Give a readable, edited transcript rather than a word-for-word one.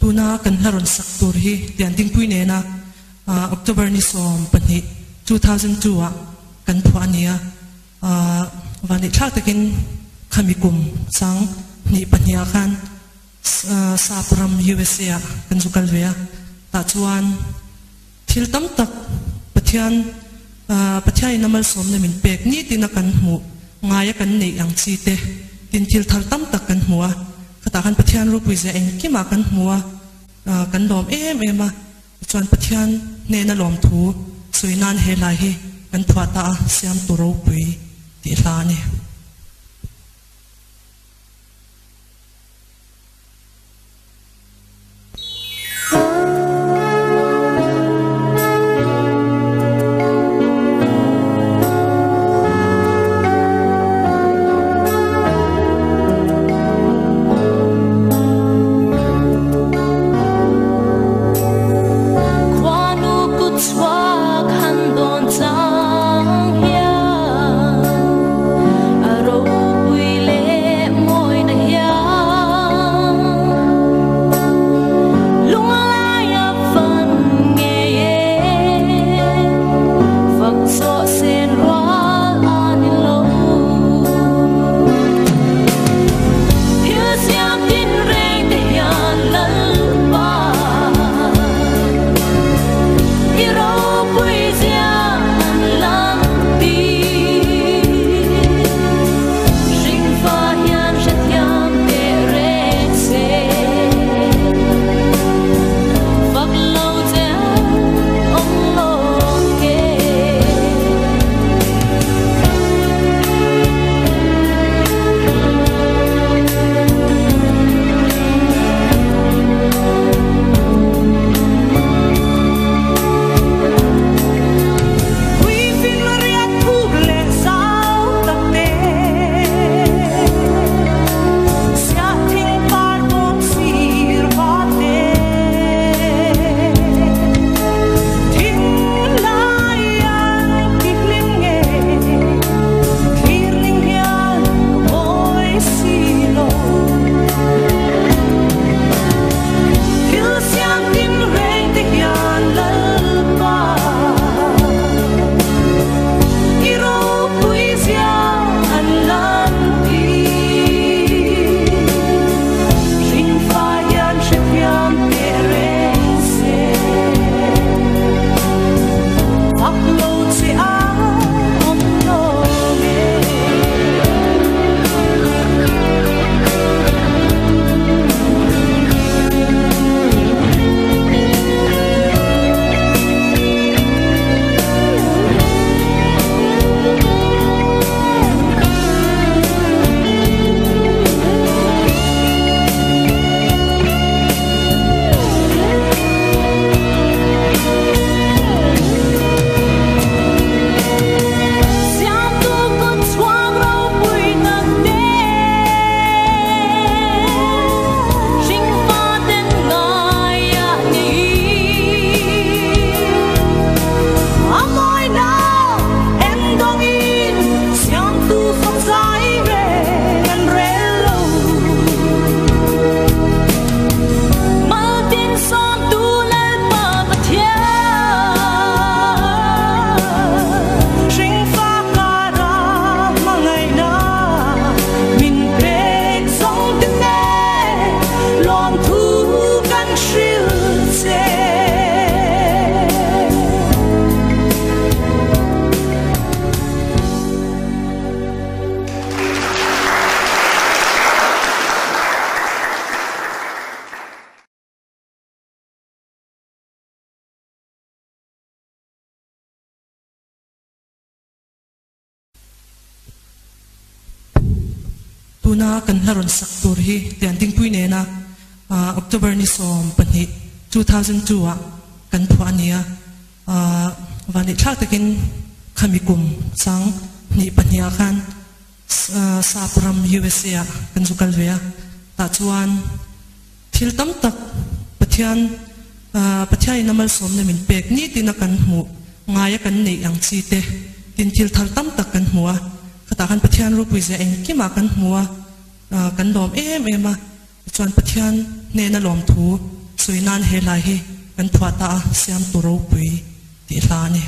Tuna kan hla rawn sak tur hi Liandingpui nena October ni 12, 2002 ah kan phuah a ni a. Vanneih thlak takin khami kum sang hnih pahnih ah khan Sap ram USA ah kan zu kal ve a. Tah chuan thil tam tak Pathian Pathianin a malsawmna min pek nitin a kan hmuh ngaia kan neih ang chi te tin thil thar tam tak kan hmu a. Khatah khan Pathian ropui zia engkimah kan hmu a, kan lawm em em a. Tichuan Pathian hnena lawmthu sawi nan he hlai hi kan phuah ta a, Siamtu ropui tih hla a ni. Khuanu kut chhuak han dawn chang hian a ropui leh mawina hian lunglai a fan ngei e, fak zawh sen rual a ni lo. Thil siam tin reng te hian Lalpa i ropui zia an lan ti. Hringfa hian hrethiam teh reng se, fak lo che awm lo nge. Puifinriat thuk leh zau tak te, siah thing par bawm sir va te, thing lai an ti hlim nge, thlir ning hian ka mawi si lo. Thil siam tin reng te hian Lalpa i ropui zia an lan ti. Hringfa hian hrethiam teh reng se, fak lo che a awm lo nge. Siamtu kut chhuak ropui tak te, hringfa ten ngaiah ngei. A mawina en dawngin siamtu fak zai reng an rel lo. Maltin sawmtu Lalpa Pathian. Hringfa kara hmangaihna min pek zawng te nen lawmthu kan hrilh che. Tuna kan hla rawn sak tur hi Liandingpui nena October ni 12, 2002 ah kan phuah a ni a. Vanneih thlak takin khami kum sang hnih pahnih ah khan Sap ram USA ah kan zu kal ve a. Tah chuan thil tam tak Pathian Pathianin a malsawmna min pek nitin a kan hmuh ngaia kan neih ang chi te tin thil thar tam tak kan hmu a. Khatah khan Pathian ropui zia engkimah kan hmu a, kan lawm em em a. Tichuan Pathian hnena lawmthu Sawi nan he hla hi kan phuah ta a, Siamtu Ropui tih hla a ni.